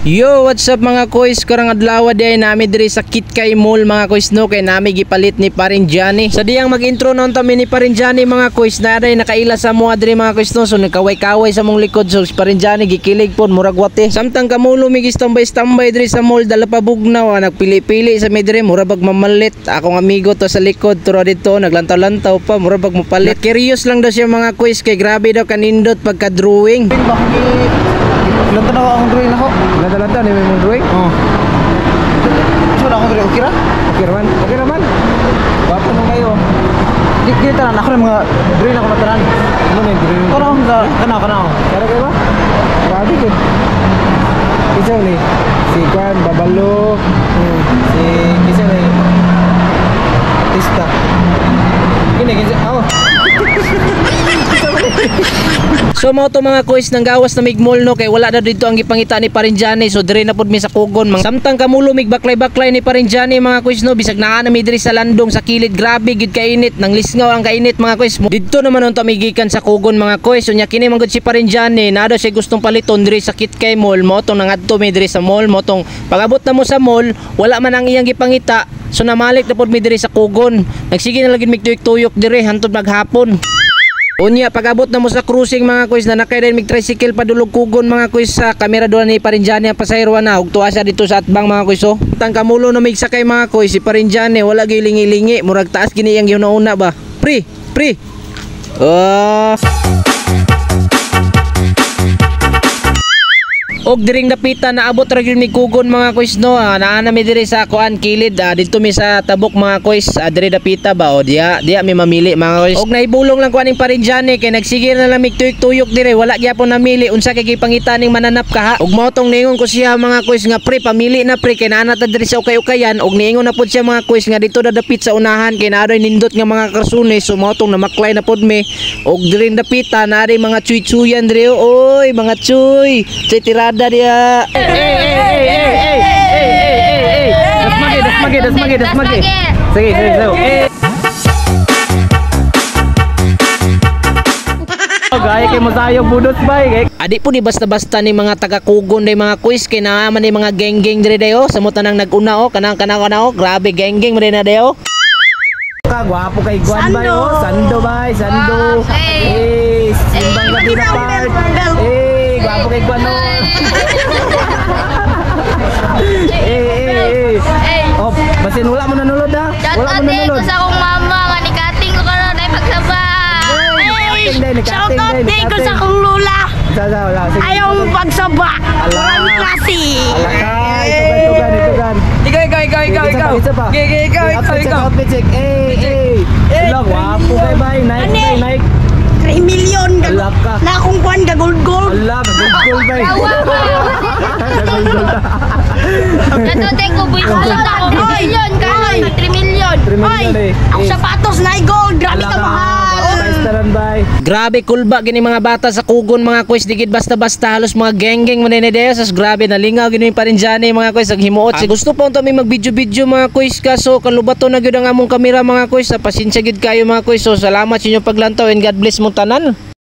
Yo, what's up, mga koys? Karong adlaw diay nami diri sa Kitkay Mall, mga koys, no, kay nami gipalit ni Parin Johnny. Sa diyang mag-intro noon ta ni Parin Johnny, mga koys, na day nakaila sa mua diri, mga koys, no. So nagkaway-kaway sa mong likod, so si Parin Johnny gikilig pod murag wate. Samtang kamulo mi gistambay-stambay diri sa mall, dala pa bugnaw, nagpili-pili sa mi diri mura bag mamalit. Akong amigo to sa likod turo dito naglantaw-lantaw pa mura bag mopalit. Curious lang daw siya, mga koys, kay grabe daw kanindot pagka drawing. Lantaw na akong drawing nako. Lantaw-lantaw ni mong drawing? Oo. So na akong drawing, okay ra? Okay raman. Okay raman. Gwapo nung kayo. Di di tanan ako ng mga drawing ako na tanan. Ano na yung drawing? Kana akong kana kana. Kaya kayo ba? Grabe gud. Isa ni si Kwan Babalo. Si kisa ni artista. Kini kisa oh. So mao to, mga koys, nang gawas na mig mall, no, kay wala na dito ang gipangita ni Parin Johnny, so dire na pud mi sa kugon. Mga samtang kamulo mig baklay-baklay ni Parin Johnny, mga koys, no, bisag naa na mi diri sa landong sa kilid, grabe gid kainit, nang lisngaw ang kainit, mga koys. Didto naman unta mi gikan sa kugon, mga koys. Unya kini man gud si Parin Johnny naa daw siya gustong paliton diri sa Kitkay Mall, mao tong nangadto mi diri sa mall. Mao tong pag-abot na mo sa mall, wala man ang iyang gipangita, so namalik na pud mi diri sa kugon. Nagsige na lagi mig tuyok-tuyok diri hantod maghapon. Unya pag-abot na mo sa cruising, mga koys, na nakay din mig tricycle padulog kugon, mga koys. Sa kamera doon ni Parinjani ang pasahero na ug tuwa siya dito sa atbang, mga koys, oh. Tang kamulo na mig sakay, mga koys, si Parinjani wala gyud lingi-lingi, murag taas gini iyang gihuna ba. Pre, pre. Oh. Og diring dapita naabot ra gyud mi kugon, mga koys, no. Naa na mi diri sa kuan kilid, didto mi sa tabok, mga koys, diri dapita ba o diya diya mi mamili, mga koys. Og naibulong lang ko aning Parinjani kay nagsige na lang mig tuyok-tuyok diri, wala gyapon namili unsa kay gipangita ning mananap kaha. Og mao tong ningon ko siya, mga koys, nga pre, pamili na pre, kay naa na ta diri sa ukay-ukayan. Og niingon na pod siya, mga koys, nga dito dadapit sa unahan kay naa doy nindot nga mga karsunes, so mao tong namaklay na pod mi. Og diri dapita naa mga chuy-chuyan diri, oy, mga chuy. Chuy tirada dia. Eh eh eh eh eh eh eh eh. Dasmage, dasmage, dasmage, dasmage. Sige, sige, sige. Eh. Gaya kay Masayog budot bay. Adi po ni basta-basta ni mga taga-kugon day, mga kuis, kay naa man ni mga geng-geng dire dayo. Sa mo tanang nag-una oh, kanang kanang kana oh, grabe geng-geng man na dayo. Ka gwapo kay Guan bay oh, sando bay, sando. Eh, simbang gabi na part. Eh, gwapo kay Guan oh. Eh, eh, eh. Oh, basin wala mo nanulod ha. Wala mo nanulod. Shout out ko sa akong mama nga nikating ko karon ay pagsaba. Shout out din ko sa akong lula. Ayaw pagsaba. Maraming klase. Alakay, tugan, tugan, tugan. Ikaw, ikaw, ikaw, ikaw, ikaw. Isa pa. Ikaw, ikaw, ikaw, ikaw. Outfit check. Eh, eh. Ala, gwapo kay bay. Nike, Ano? Nike. 3 million. Ala ka. Na akong kuan ga gold gold. Ala, gold gold bay. Gold gold. Shout out ko boy sa ako. Million karon 3 million. 3 million eh. Ang sapatos na gold, grabe ka mahal. Taran bay. Grabe kulba gini mga bata sa kugon, mga kuys, digid basta-basta, halos mga geng-geng man ni dayo. Sas grabe nalingaw gini Parinjani, mga kuys, ang himuot. Gusto pa unta mi mag-video-video, mga kuys, kaso kalubato na gyud ang among kamera, mga kuys. Sa pasensya gyud kayo, mga kuys. So salamat sa inyong paglantaw and God bless mo tanan.